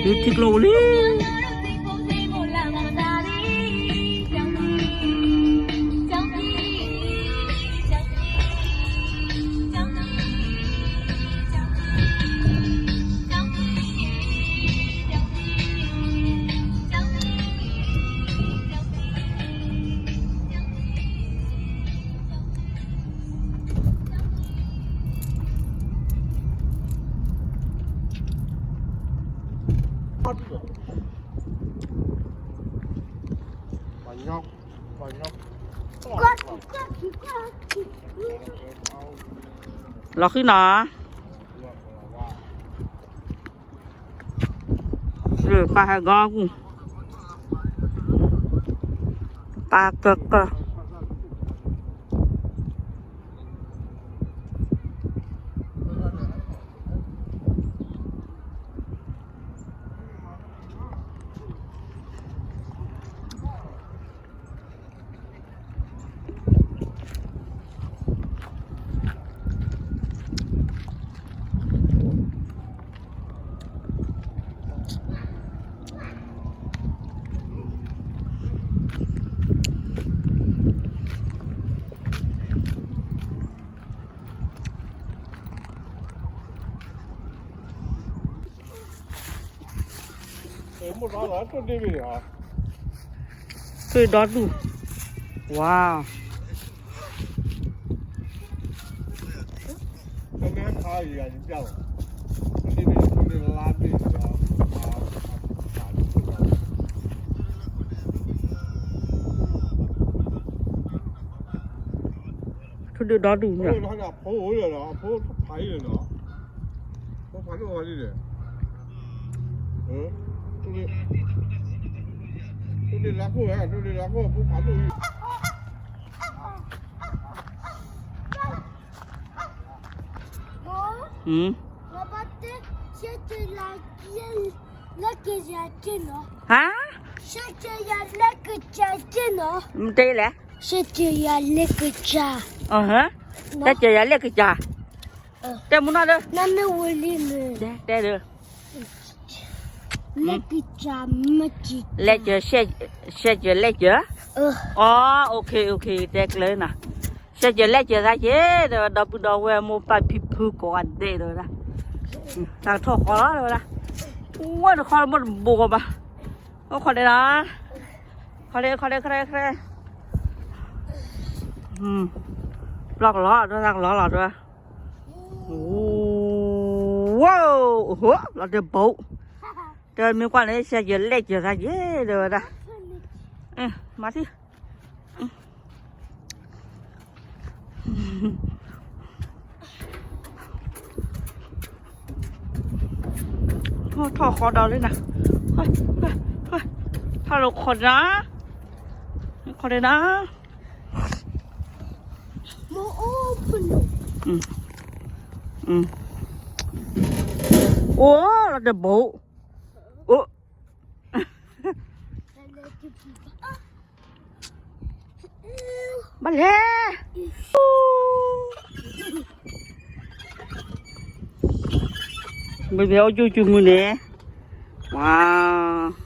လၢထံကျိအိၣ်လံ. လီၤဃံနီၤ, ပၢ်ဟဲဂီၤကူၣ်, ပၢ်ကကၢ ထူၣ်ဒီဒူၣ်, ဝါ, ထူၣ်ဒုၣ်ဒီဒူၣ်န့ၣ်, ဖိဖးဒိၣ်ဝဲလံဒီး, ထူၣ်ဒုၣ်လါခိၣ်ဝဲ, ထူၣ်ဒုၣ်လါခိၣ် ဖိဖးဒိၣ်လံ. ဟါ, မ့ၢ်တဲလဲၣ်, ဆဲးကၢၤယၤလၢကစၢ်, ဆဲးကၢၤယၤလၢကစၢ်, တဲမူနီၢ်ဒီး, တဲဒီး, လဲၤကစၢ်, ဆဲးကၢၤလဲၤကၢၤ, အီ အိၣ်ခ့ အိၣ်ခ့ တဲကျၢၤနၤ, ဆဲးကၢၤလဲၤကၢၤသးက့ၤ ဒီးဝဲဒီပုၢ်ဒီဝဲၢ်မိၢ်ပၢ်ဖံဖုကိးဂၤဒဲးဒီးဝဲဒၣ်, တၢ်ကထီၣ်ဃီလီၤဝဲဒၣ်, ဝဲတခီလၢမ့ၢ်တဘိးကီးဘၣ်, အိၣ်ခိးဒဲးနီၤ, ခိးဒဲး ခိးဒဲး ခိးဒဲး ခိးဒဲး, ပျီကလီၤ တၢ်ကလီၤလီၤ တၢ်, ဝိ, လီၤတဘိး, တဲမ့ၢ်ကွၢ်န့ၣ် ဆဲးကၢၤလဲၤကၢၤသးက့ၤ တဲဝဲဒၣ်, မၤထံၣ် ထီၣ်ဃီဒီးလံနၤ, ထီၣ်လီၤခိးဒဲး, ခိးဒဲးနၤ, အိၣ်လီၤတဘိး, အိၣ် ဘၣ်လဲၣ်, မ့ၢ်အိၣ်ကၠူကၠူမုၢ်န့ၣ်, ဝါ,